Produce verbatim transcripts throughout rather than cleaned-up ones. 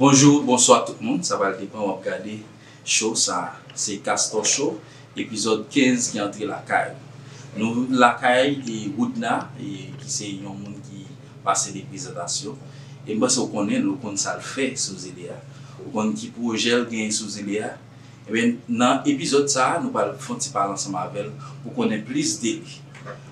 Bonjou, bonswa tout moun. Sa pral depann w ap gade show sa. Se Castor Show, epizòd kenz ki antre lakay ou. Nou lakay e Woodna, e ki se yon moun ki pase de prezantasyon. E m panse w konnen l, ou konn sa l fè sou zile a. Ou konn ki pwojè l genyen sou zile a. Ebyen, nan epizòd sa a, nou pral fè yon ti pale ansanm avè l pou konnen plis de li.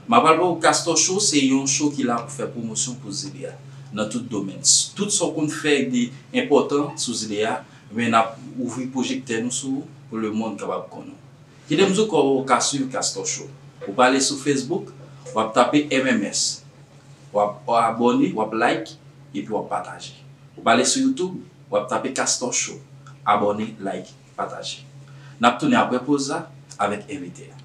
M ap pral ba w Castor Show, se yon show ki la pou fè pwomosyon pou zile a, nan tout domèn. Tout sa w konn fè de enpòtan sou zile a, men n ap ouvri pwojektè nou sou ou pou lemonn kapab konnen w. Kite m di w kòman w ka swiv Castor Show. Ou prale sou Facebook, w ap tape M M S. W ap abòne, w ap like, epi w ap pataje. Ou prale sou YouTube, w ap tape Castor Show. Abòne, like, pataje. N ap tounen apre poz la avèk envite a.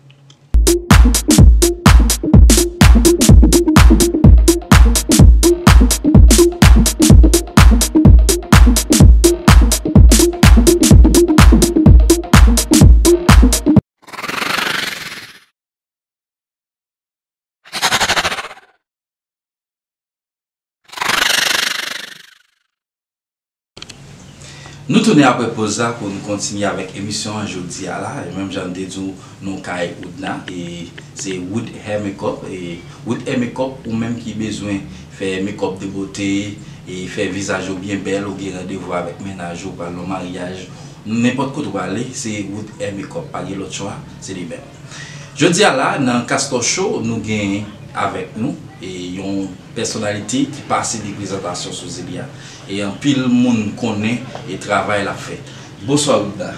Nou tounen apre poz la pou n kontinye avèk emisyon an jodi a la. E menm jan m te di w, nou kay Woodna, e se Wood Hair Makeup. E Wood Hair Makeup, ou menm ki bezwen fè makeup de bote, e fè vizaj ou byen bèl, ou gen randevou avèk mennaj ou, pral nan maryaj, nenpòt kote ou prale, se Wood Hair Makeup, pa gen lòt chwa, se li menm. Jodi a la, nan Castor Show, nou gen avèk nou, e, yon pèsonalite ki pase de prezantasyon sou zile a, e anpil moun konnen, e, travay l ap fè. Bonswa, Woodna.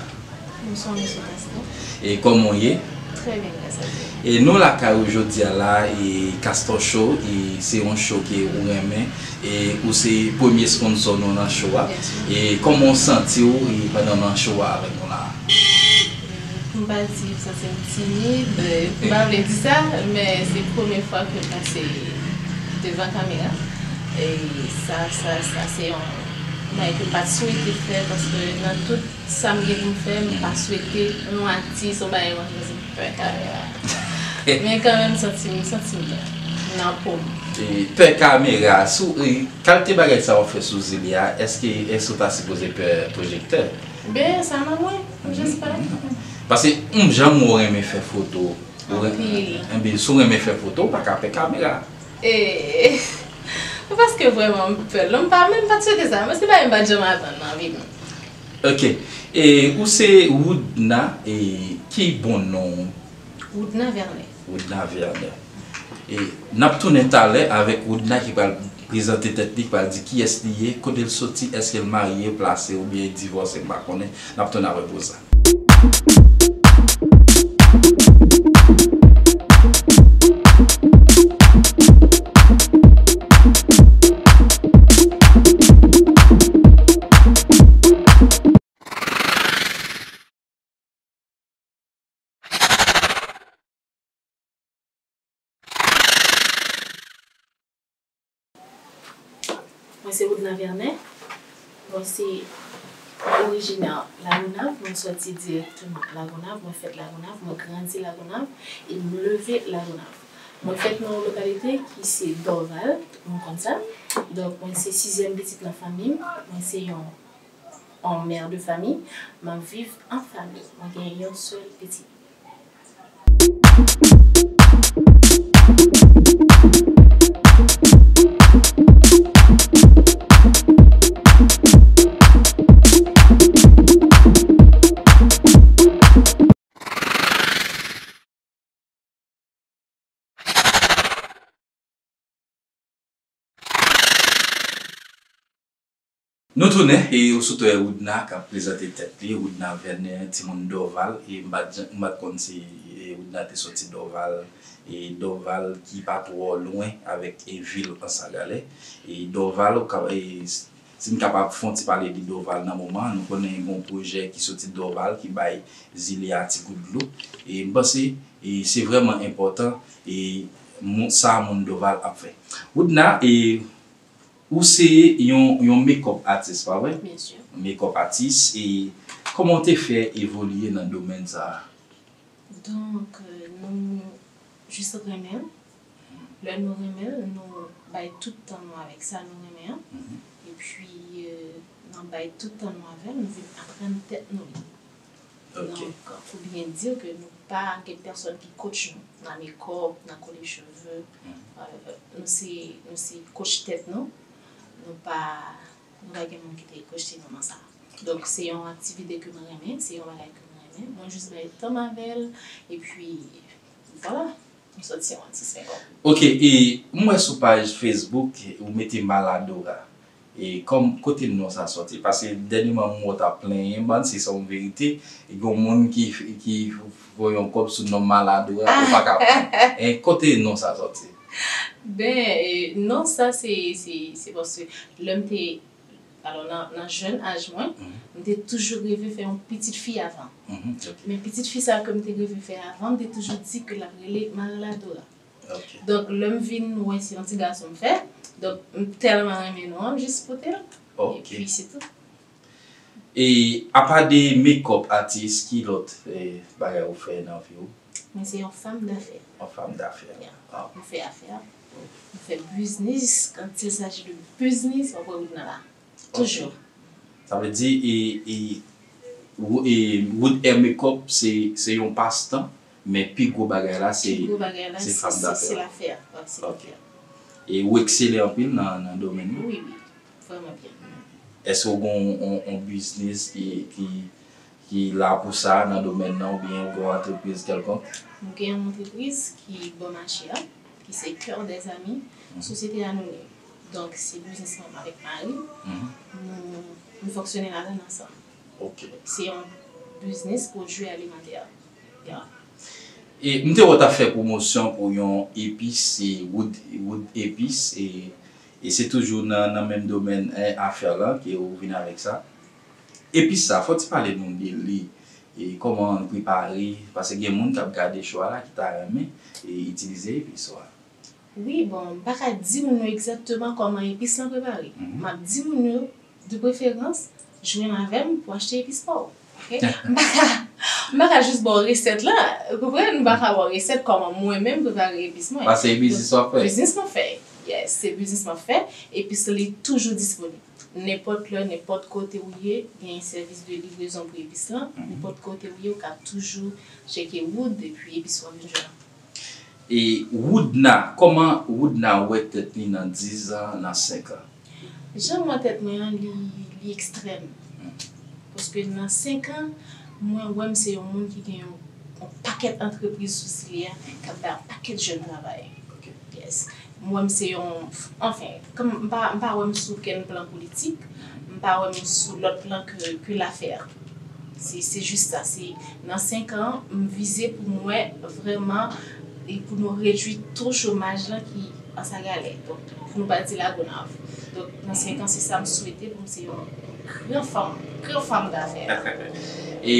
Bonswa, mesye Castor. E kòman w ye? Très bien, grâce à Dieu. E nou lakay ou jodi a la, e Castor Show, e se yon show ke ou renmen, e ou se premye sponsor nou nan show a. Bien sûr. E kòman w santi w, e pandan w nan show a avèk nou la? Pou m pa di m santi m timid, m pa vle di sa, men se premye fwa ke m pase devan kamera. E sa, sa, sa se yon bagay ke m pa t swete fè, paske nan tout sa m gen pou m fè, m pa swete yon atis, yon bagay konsa, paske m pè kamera. Men kanmenm, m santi m, m santi m byen nan po m. E, pè kamera, sou, e, kalite bagay sa w ap fè sou zile a, èske, èske w ta sipoze pè pwojektè? Ben, sa nan mwen, m jis pa. Paske m janm wè w renmen fè foto. Ou ren-, anpil. Enben, si w renmen fè foto, ou pa ka pè kamera. E, paske vrèman, m pè l. Non, m pa menm pa t swete sa. Men se bagay m pa t janm atann nan vi m. Ok. E, ou se Woodna, e, ki bon non w? Woodna Vernet. Woodna Vernet. E n ap tounen talè avèk Woodna ki pral prezante tèt li, ki pral di kiyès li ye, kote l soti, èske l marye, plase oubyen divòse, m pa konnen. N ap tounen apre poz la. Mwen se Woodna Vernet. Mwen se orijinè Lagonav. Mwen sòti dirèkteman Lagonav. Mwen fèt Lagonav. Mwen grandi Lagonav. E m leve Lagonav. Mwen fèt nan yon lokalite ki se Dorval. Tout moun konn sa. Donk, mwen se sizyèm pitit nan fanmi m. Mwen se yon yon mè de fanmi, m ap viv an fanmi. Mwen gen yon sèl pitit. Nou tounen, e ou sot wè Woodna k ap prezante tèt li, Woodna Vernet, timoun Dorval, e m pa t jan-, m pa t konn si, e, Woodna te soti Dorval, e Dorval ki pa twò lwen avèk, e, vil Anse à Galets. E Dorval, ou ka, e, Si n kapab fè yon ti pale de Dorval nan moman an, nou konnen gen yon pwojè ki soti Dorval ki bay zile a ti gout dlo. E m panse, e se vrèman enpòtan, e moun, sa moun Dorval ap fè. Woodna, e ou se yon, yon makeup artist, pa vre? Byen si. Makeup artist, e kòman w te fè evolye nan domèn sa a? Donk, euh, nou jis renmen l. Lè nou renmen l, nou bay tout tan nou avèk sa nou renmen an. Mhm. Epi, euh, An bay tout tan nou avè l, nou vin aprann tèt nou li. Ok. Donk, pou byen di ke nou pa gen pèsonn ki coach nou, nan mekòp, nan kole cheve, euh, nou se, nou se coach tèt nou, nou pa, nou pa gen moun ki te coache nou nan sa. Donk, se yon aktivite ke mwen renmen, se yon bagay ke mwen renmen. Mwen jis bay tan m avè l, epi, vwala, m sòti yon atis mekòp. Ok, e m wè sou paj Facebook, ou mete Maladora. E kòm, kote non sa sòti? Paske dènyèman m wè w t ap plenyen, bann, se sa yon verite. Gen yon moun ki, ki voye yon kòb sou non Maladora, ou pa ka pran. E kote non sa sòti? Ben, e, non sa se, se, se paske lè m te, alò, nan, nan jèn aj mwen, m te toujou reve fè yon pitit fi avan. Mhm, ok. Men pitit fi sa ke m te reve fè avan, m te toujou di ke l ap rele Maladora. Ok. Donk, lè m vin wè se yon ti gason m fè, donk, m tèlman renmen non an, m jis pote l. Ok. Epi se tou. E, apa de mekòp, atis, ki lòt, eh, bagay ou fè nan vi w? Mwen se yon fanm dafè. Yon fanm dafè. Yeah. Ah. M fè afè. M fè biznis. Quand il s'agit de business, w ap wè Woodna la. Toujou. Sa vle di, e, e, Wo- e, Wood Hair Makeup, se, se yon pastan, men pi gwo bagay la, se, pi gwo bagay la, se se, fanm se, dafè. Se lafè, wi, se lafè. E ou eksele anpil nan, nan domèn nan? Wi, wi, vrèman byen. Èske ou gen yon, yon, yon biznis ki, ki, ki la pou sa nan domèn nan, oubyen ou gen yon antrepriz kèlkonk? M gen yon antrepriz ki bò mache a, ki se Cœur des Amis, sosyete anonim. Donk, se biznis mwen avèk mari m. Nou, nou fonksyone ladan l ansanm. Ok. Se yon biznis pwodui alimantè. Ya. E m te wè w t ap fè pwomosyon pou yon epis, se Wood, Wood Epis, e, e se toujou nan, nan menm domèn, eh, afè la ke ou vin avèk sa. Epis sa, fò w ti pale nou de li, e kòman l prepare, paske gen moun k ap gade show a la ki ta renmen, e, itilize epis ou a. Wi, bon, m pa ka di moun yo egzakteman kòman epis lan prepare. M ap di moun yo, de preferans, jwenn avè m pou achte epis pa w. Ok? M pa ka, m pa ka jis ba w resèt lan, ou konprann? M pa ka ba w resèt kòman mwen menm prepare epis mwen. Paske se biznis w ap fè. Biznis mwen fè. Yes, se biznis mwen fè. Epis lan li toujou disponib. Nenpòt lè, nenpòt kote ou ye, gen sèvis de livrezon pou epis lan. Nenpòt kote ou ye, ou ka toujou tcheke Wood, epi epis ou ap vin jwenn. E Woodna, kòman Woodna wè tèt li nan diz an, nan senk an? Jan m wè tèt mwen an, li, li ekstrèm. Paske nan senk an, mwen wè m se yon moun ki gen yon, yon pakèt antrepriz sou zile a, k ap bay yon pakèt jèn travay. Ok. Yes. M wè m se yon, anfen, kòm m pa, m pa wè m sou kenn plan politik, m pa wè m sou lòt plan ke, ke lafè. Se, se jis sa, se nan senk an, m vize pou m wè vrèman, e pou nou redui to chomaj lan ki an Sagalè. Donk, pou nou pa di Lagonav. Donk, nan senk an, se sa m swete pou m se yon gran fanm, gran fanm dafè. E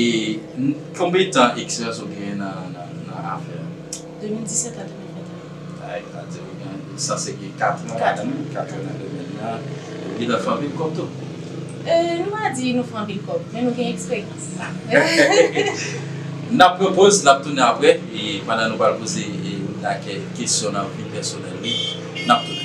n- konbyen tan eksperyans ou genyen nan, nan, nan afè a? De mil disèt a de mil venteyen. Ay, sa di ou gen, sanse gen kat an ladan l, kat an nan domèn nan. Ou gentan fè anpil kòb tou? E, nou pa di nou fè anpil kòb, men nou gen eksperyans. N ap pran poz, n ap tounen apre, e pandan nou pral poze, e, Woodna kèk kesyon nan vi pèsonèl li, n ap tounen.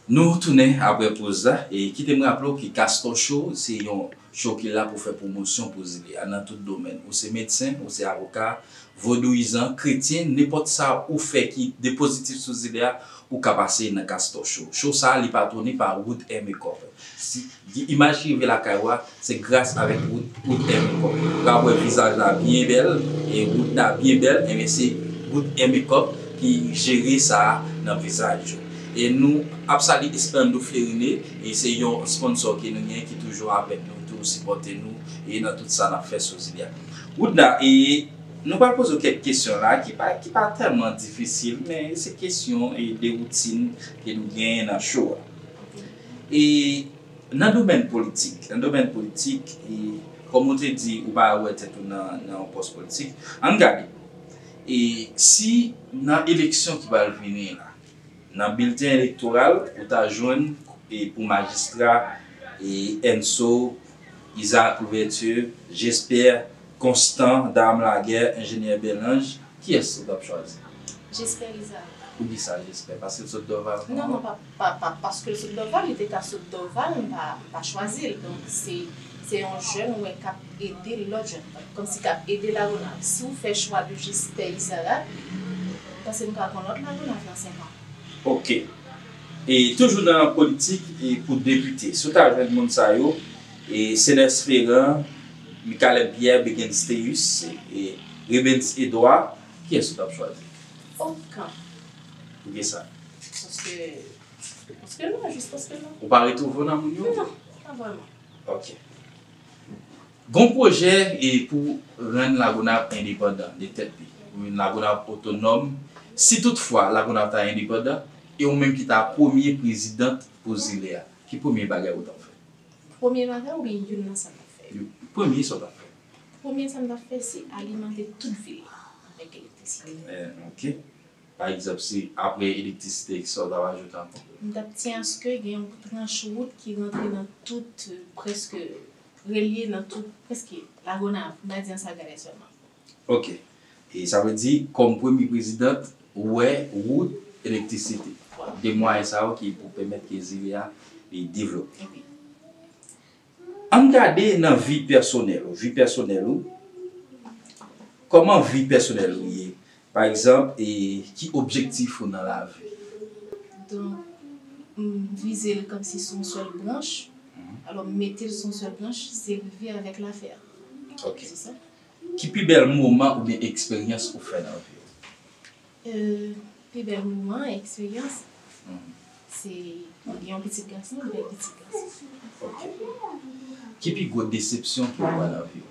Nou tounen apre poz la, e kite m raple w ke Castor Show se yon show ki la pou fè pwomosyon pou zile a nan tout domèn. Ou se medsen, ou se avoka, vodouyizan, kretyen, nenpòt sa ou fè ki de pozitif sou zile a, ou ka pase nan Castor Show. Show sa a, li patwone pa Wood Hair Makeup. Si, gen imaj ki rive lakay ou a, se gras avèk Wood, Wood Hair Makeup. Ou ka wè vizaj la byen bèl, e Woodna byen bèl, enben se Wood Hair Makeup ki jere sa a nan vizaj yo. E nou ap salye Esperando Flerine, e se yon sponsor ke nou gen ki toujou avèk nou tou, sipòte nou, e nan tout sa n ap fè sou zile a. Woodna, e nou pral poze w kèk kesyon la ki pa, ki pa tèlman difisil, men se kesyon, e, de woutin ke nou genyen nan show a. E nan domèn politik, nan domèn politik, e kòm ou te di, ou pa wè tèt ou nan, nan yon pòs politik, ann gade. E si nan eleksyon ki pral vini la, nan bilten elektoral, ou ta jwenn e pou majistra e Enso, Isaac Louverture, Jesper, Constant, Dame Laguerre, Enjenyè Belange, kiyès ou t ap chwazi? Jesper Isaac. Poukisa Jesper? Paske l sot Dòval? Non, non, pa, pa, pa, paske l sot Dòval, li te ka sot Dòval, m pa, m pa chwazi l. Donk, se, se yon jèn ou wè k ap ede lòt jèn. Kòmsi k ap ede Lagonav. Si w fè chwa de Jesper Isaac, m panse nou ka gon lòt Lagonav nan senk an. Ok. E toujou nan politik e pou depite, si w ta jwenn moun sa yo, e Senès Ferrand, Michaël Pierre, Begens Théus, e Rubens Edouard, kiyès ou t ap chwazi? Okenn. Poukisa? Paske, paske non, jis paske non. Ou pa retwouve w nan moun yo? Non, pa vrèman. Ok. Gon pwojè e pou rann Lagonav endepandan de tèt li. Pou vin Lagonav otonòm. Si toutfwa Lagonav ta endepandan, e ou menm ki ta premye prezidant pou zile a, ki premye bagay ou t ap fè? Premye bagay oubyen youn nan sa m t ap fè? Yo, premye sa w t ap fè? Premye sa m t ap fè, se alimante tout vil la avèk elektrisite. Eh, ok. Pa egzanp, si apre elektrisite, kisa w t ap ajoute ankò? M t ap tyen aske gen yon tranch wout ki rantre nan tout, euh, prèske relye nan tout, prèske Lagonav, m pa di an sa gade sèlman. Ok. E sa vle di, kòm premye prezidant, ou wè wout, elektrisite. De mwayen sa yo ki pou pèmèt ke zile a li devlope. Wi. Ann gade nan vi pèsonèl ou. Vi pèsonèl ou. Kòman vi pèsonèl ou ye? Pa egzanp, e, ki objektif ou nan lavi? Donk, m vize l kòmsi se yon sèl branch. Mhm. Alò, m mete l se yon sèl branch, se rive avèk lafè a. Ok. Se sa. Ki pi bèl moman oubyen eksperyans ou fè nan vi w? Euh, pi bèl moman, eksperyans, mhm, se mwen gen yon pitit gason, yon bèl pitit gason. Ok. Ki pi gwo desepsyon ke w pran nan vi w?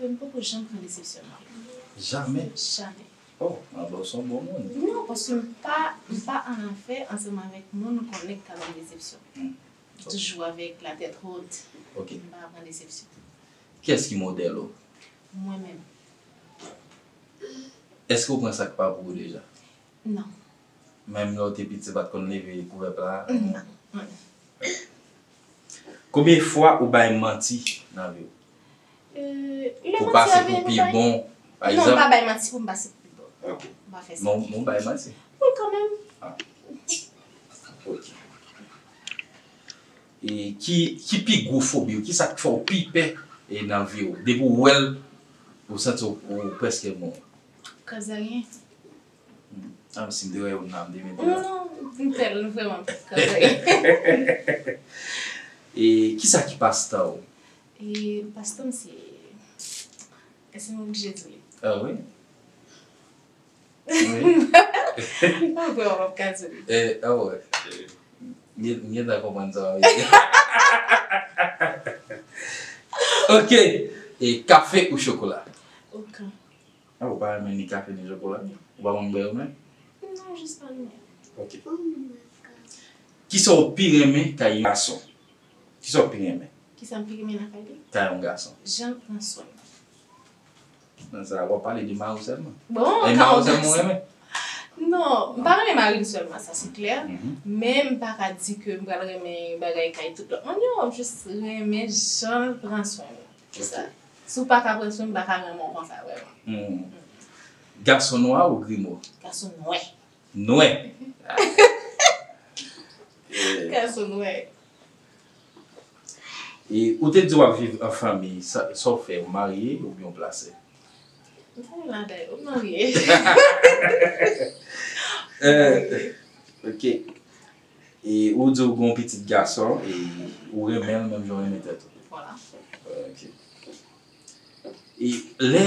Euh, m poko janm pran desepsyon nan vi m. Jamè? Jamè. Oh, anben w se yon bon moun. Non, paske m pa, m pa annafè ansanm avèk moun ou konnen k ka ban m desepsyon. Hmm. M toujou avèk latèt wot. Ok. M pa pran desepsyon. Kiyès ki modèl ou? Mwen menm. Èske w pran sa k pa pou ou deja? Non. Menm lè w te piti, w pa t konn leve kouvè pla? Non. Konbyen fwa ou bay manti nan vi w? Euh, pou pase pou pi bon, pa egzanp? Non, m pa bay manti pou m pase pou pi bon. Ok. M pa fè sa. Men w bay manti? Wi, kanmenm. Ah. Ok. E ki, ki pi gwo fobi w? Kisa k fè w pi pè, e, nan vi w? Depi w wè l, ou santi w, ou prèske mò. Kazaryen. Hmm. Ah, si m te wè youn la, m te mete la. Non, non, m pè l, vrèman, kazaryen. E kisa ki pastan w? E pastan m se, èske m oblije di li? Ah wi. Wi. M pa kwè w ap ka di li. Eh, ah wè. M gen, m gentan konprann sa w vle di. Ok. E kafe ou chokola? Okenn. Ah, ou pa renmen ni kafe ni chokola? Ou pa konn bwè yo menm? Non, jis pa renmen. Ok. Kisa w pi renmen kay yon gason? Kisa w pi renmen? Kisa m pi renmen nan kay li? Kay yon gason. Jan l pran swen m. Nan sa, w ap pale de mari w sèlman? Bon, e mari w sèlman w renmen? Non, m pa renmen mari m sèlman, sa se klè. Mhm. Men m pa ka di ke m pral renmen bagay kay tout lòt moun yo, m jis renmen jan l pran swen m. Se sa. Ok. Si w pa ka pran swen m, m pa ka renmen w konsa, vrèman. Hmm. Gason nwa ou grimo? Gason nwè. Nwè. Gason nwè. E ou te di w ap viv an fanmi, sa, sa w fè, ou marye oubyen w plase? M pa renmen ladan yo, m marye. Eh, ok. E ou di w gen yon pitit gason, e ou renmen l menm jan w renmen tèt ou. Vwala. Ok. E lè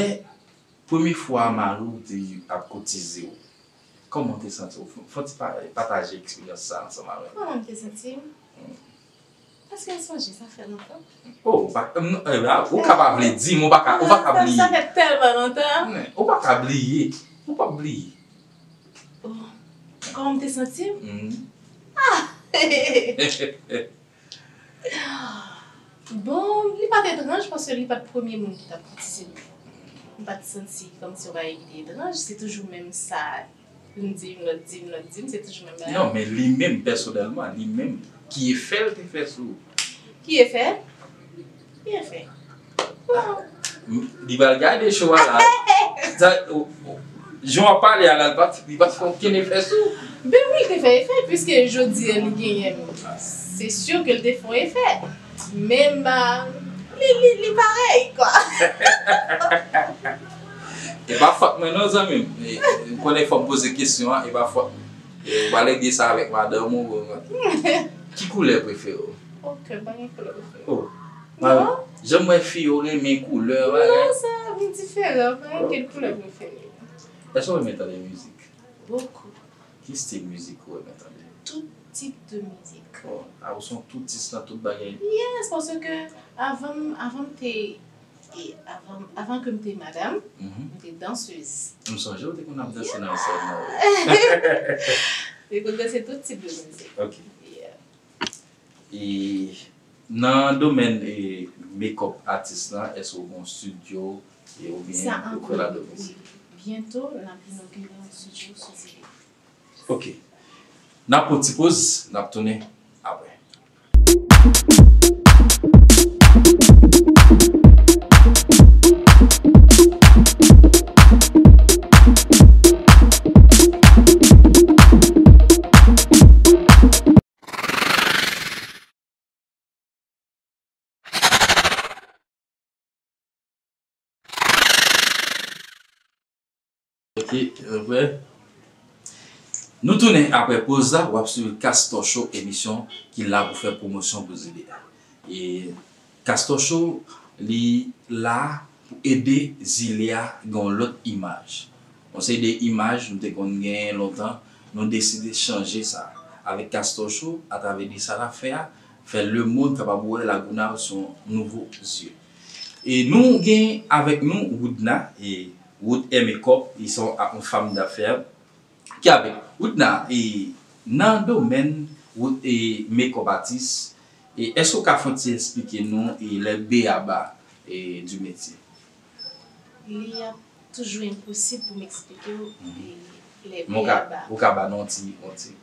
premye fwa mari w te ap koutize w, kòman w te santi w? Fò w ti pa, pataje eksperyans sa ansanm avè n. Kòman m te santi m? Hmm. Èske m sonje sa fè lontan? Oh, ou pa, m, eh, ah, ou ka pa vle di, men ou pa ka, ou pa ka bliye. Sa fè tèlman lontan. Men, ou pa ka bliye. Ou p ap bliye. Oh, kòman m te santi m? Hmm. Ah! Bon, li pa t etranj paske li pa t premye moun ki t ap koutize m. M pa t santi kòmsi yon bagay ki te etranj, se toujou menm sa. Youn di m, lòt di m, lòt di m, se toujou menm bagay. Non, men li menm, pèsonèlman, li menm, ki efè l te fè sou ou? Ki efè? Ki efè? Bon. M- Li pral gade show a la. Sa, ou- ou- Jan w ap pale a la, li pa t- li pa t fè okenn efè sou ou. Ben wi, li te fè efè, piske jodi a li genyen m. Se si ke li te fè yon efè. Men m, li, li, li parèy, kwa. E pa fòt mwen non, zanmi m. E, e, m konnen fò m poze kesyon an, e pa fòt. E, ou pral regle sa avèk madanm ou. Ki koulè prefere w? Ok, m pa gen koulè prefere. Oh. Non. Jan m wè fi yo renmen koulè, bagay. Non, sa vin diferan. M pa gen koulè prefere. Èske w renmen tande mizik? Bokou. Ki stil mizik ou renmen tande? Tout tip de mizik. Oh, a ou se yon toutis nan tout bagay. Yes, paske avan, avan m te, e avan, avan ke m te madanm, Mhm. m te dansez. M sonje ou te konn ap danse nan sèn nan, wi. Te konn danse tout tip de mizik. Ok. Yeah. E nan domèn e make-up artist lan, èske w gen yon studio e oubyen ou fè ladan osi? Wi. Byento, n ap inogire yon studio sou zile. Ok. N ap pran ti poz, n ap tounen apre. Ok, apre. Nou tounen apre poz la, w ap swiv Castor Show, emisyon ki la pou fè pwomosyon pou zile a. E Castor Show, li la pou ede zile a gen yon lòt imaj. Yon seri de imaj nou te konn genyen lontan, nou deside chanje sa. Avèk Castor Show, atravè de sa n ap fè a, fè lemonn kapab wè Lagonav sou yon nouvo zye. E nou gen avèk nou Woodna, e Wood Hair Makeup, li se yon, yon fanm dafè ki avèk Woodna, e nan domèn Wood, e makeup artist, e èske w ka fè yon ti eksplike nou, e les b a ba, e du métier? Li ap toujou enposib pou m eksplike w, Mhm. e, les Men w ka, b a ba. Ou ka ba nou yon ti, yon ti.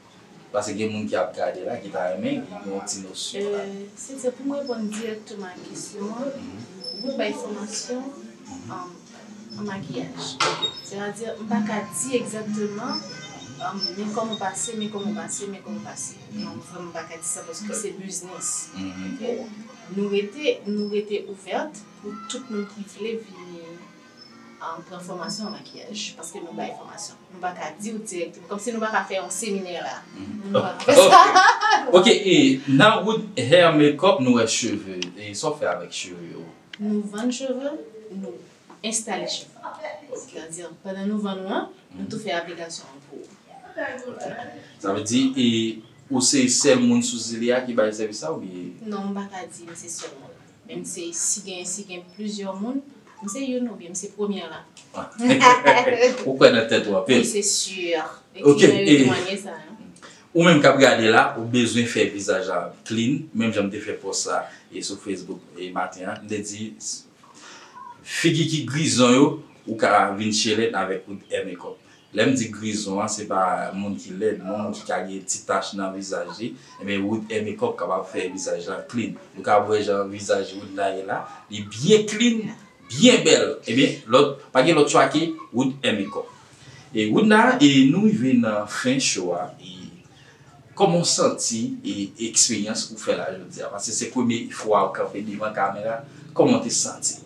Paske gen moun ki ap gade la, ki ta renmen gen yon ti nosyon la. Euh, se, se pou m reponn dirèkteman a kesyon an, Mhm. Wood bay fòmasyon, Mhm. um, an makiyaj. Ok. Sètadi, m pa ka di egzakteman, um, men kòman w pase, men kòman w pase, men kòman w pase. Mhm. Non, vrèman, m pa ka di sa paske se biznis. Mhm. Ok? Nou rete, nou rete ouvèt pou tout moun ki vle vini, um, pran fòmasyon an makiyaj, paske nou bay fòmasyon. Nou pa ka di w dirèkteman, kòmsi nou pa ka fè yon seminè la. Mhm. Nou pa ka fè sa. Ok, e nan Wood Hair Makeup, nou wè cheve. E sa w fè avèk cheve yo? Nou vann cheve, nou enstale cheve. Sètadi, pandan nou vann ou an, nou tou fè aplikasyon an pou ou. Sa vle di, e, ou se sèl moun sou zile a ki bay sèvis sa oubyen? Non, m pa ka di m se sèl moun. Men m se, si gen, si gen plizyè moun, m se youn oubyen m se premyè la. Ou kwè nan tèt ou anpil? Wi, se si. Ok, e, ou menm k ap gade la, ou bezwen fè vizaj la clean, menm jan m te fè pòs la e sou Facebook e maten an, m te di, figi ki grizon yo, ou ka vin chelèt avèk Wood Hair Makeup. Lè m di grizon an, se pa moun ki lèd, non, moun ki ka gen ti tach nan vizaj li. Ebyen, Wood Hair Makeup kapab fè vizaj la clean. Nou ka wè jan vizaj Wood la ye la, li byen clean, byen bèl. Ebyen, lòt, pa gen lòt chwa ke Wood Hair Makeup. E Woodna, e nou rive nan fen show a. E kòman w santi e eksperyans ou fè la jodi a? Paske se premye fwa ou kanpe devan kamera. Kòman w te santi w?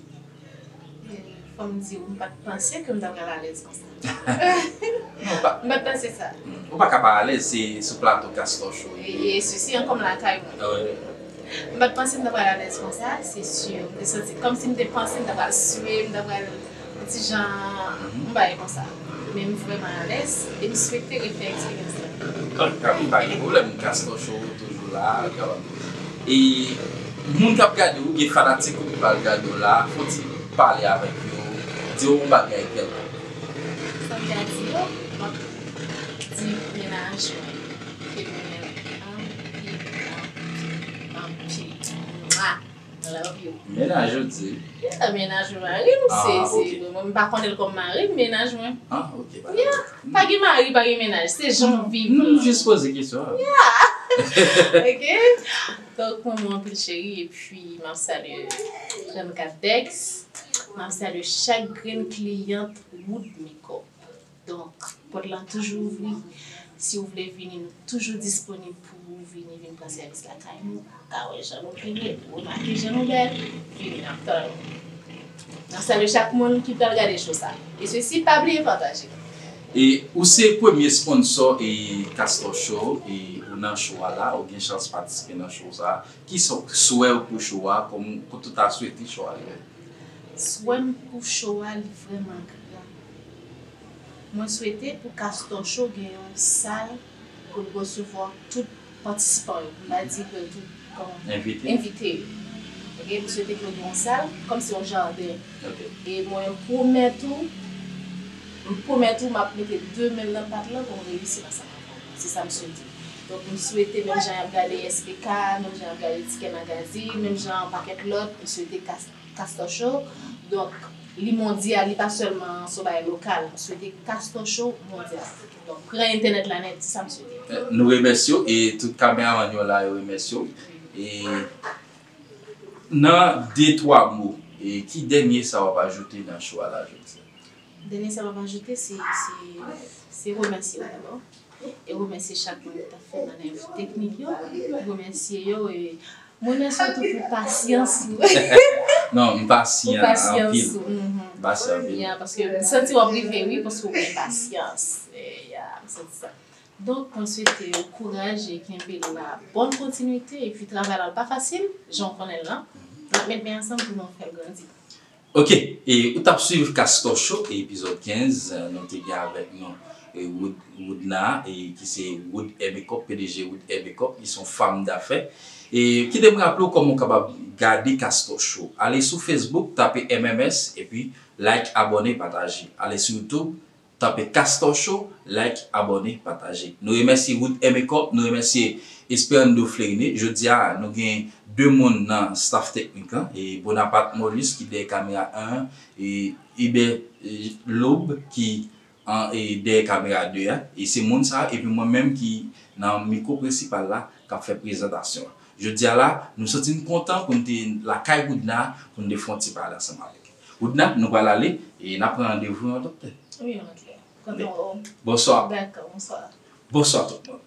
E fò m di w, m pa t panse ke m ta pral alèz konsa. Non, pa- M pa t panse sa. Ou pa ka pa alèz, se sou plato Castor Show. E, e si, si, an kòm lakay mwen. Wi. M pa t panse m ta pral alèz konsa, se si. M te santi kòmsi m te panse m ta pral swe, m ta pral yon ti jan, yon bagay konsa. Men m vrèman alèz e m swete refè eksperyans la. Ok, pa gen pwoblèm, Castor Show toujou la. E moun k ap gade w, gen fanatik ou ki pral gade w la, fè yon ti pale avèk yo, di yo yon bagay kèlkonk. Sa m ka di yo, m ap di mennaj mwen ke m renmen l anpil, anpil, anpil. Mwa! I love you. Mennaj ou di. Yeah, mennaj mwen, mari m, se, Ah, se, ok. Mwen, m pa konnen l kòm mari m, mennaj mwen. Ah, ok. Pa Yeah, pa gen mari, pa gen mennaj, se jan w viv. Nou jis poze kesyon an. Ok? Donk, mwen, mwen anpil cheri, epi m ap salye trannkat Dex, m ap salye chak grenn kliyant Wood Makeup. Donk, pòt lan toujou ouvri. Si w vle vini, nou toujou disponib pou ou vini, vin pran sèvis lakay nou. Ka wè jan nou vini, remake jan nou bèl, vini n ap tann ou. N ap salye chak moun ki pral gade show sa. E sesi, pa bliye pataje. E ou se premye sponsò e Castor Show e ou nan show a la, ou gen chans patisipe nan show sa. Ki sou- swè ou pou show a, kòm pou tout a swete show a rive? Swè m pou show a, li vrèman gran. Mwen swete pou Castor Show gen yon sal pou l resevwa tout patisipan yo. M pa di ke tout kòman Envite? Envite yo. Ok, m swete ke yo gen yon sal, kòm se yon jaden. Ok. E mwen pwomèt ou, m pwomèt ou m ap mete de men m nan pat lan pou m reyisi ansanm avè w. Se sa m swete. Donk, m swete menm jan y ap gade S P K, menm jan y ap gade Tikè Magazine, menm jan yon pakèt lòt, m swete Cas- Castor Show. Donk, li mondyal, li pa sèlman sou bagay lokal. M swete Castor Show mondyal. Donk, pran entènèt la nèt, se sa m swete. Nou remèsye w e tout kameramann yo la yo remèsye w. E nan de twa mo, e ki dènye sa w ap ajoute nan show a la jodi a? Dènye sa m ap ajoute, se, se, se remèsye w dabò. E remèsye chak moun ki t ap fè manèv teknik yo. Remèsye yo e m remèsye w tou pou pasyans ou. Non, m pasyan Pou pasyans anpil. Ou. Mhm. M pasyan anpil. Ya, paske m santi w ap rive, wi, paske w gen pasyans. E, ya, m santi sa. Donk, mwen swete w kouraj e kenbe la. Bòn kontinite, epi travay la pa fasil, jan w konnen l lan. N ap met men ansanm pou nou fè l grandi. Ok, e ou t ap swiv Castor Show, e epizòd kenz, e, nou te gen avèk nou e Wood, Woodna, e ki se Wood Hair Makeup, P D G Wood Hair Makeup, li se yon fanm dafè. E kite m raple w kòman w kapab gade Castor Show. Ale sou Facebook, tape M M S, epi like, abòne, pataje. Ale sou YouTube, tape Castor Show, like, abòne, pataje. Nou remèsye Wood Hair Makeup, nou remèsye Esperando Fleurine. Jodi a, nou gen de moun nan staff teknik lan, e Bonaparte Molus ki dèyè kamera en, e Hubert, e, Lob ki an, e dèyè kamera de a. E se moun sa, epi mwen menm ki nan mikwo prensipal la, k ap fè prezantasyon an. Jodi a la, nou santi n kontan pou n te lakay Woodna, pou n te fè yon ti pale ansanm avèk li. Woodna, nou pral ale, e n ap pran randevou yon lòt lè. Wi, ok. Kontan wè w. Bonswa. Dakò, bonswa. Bonswa tout moun.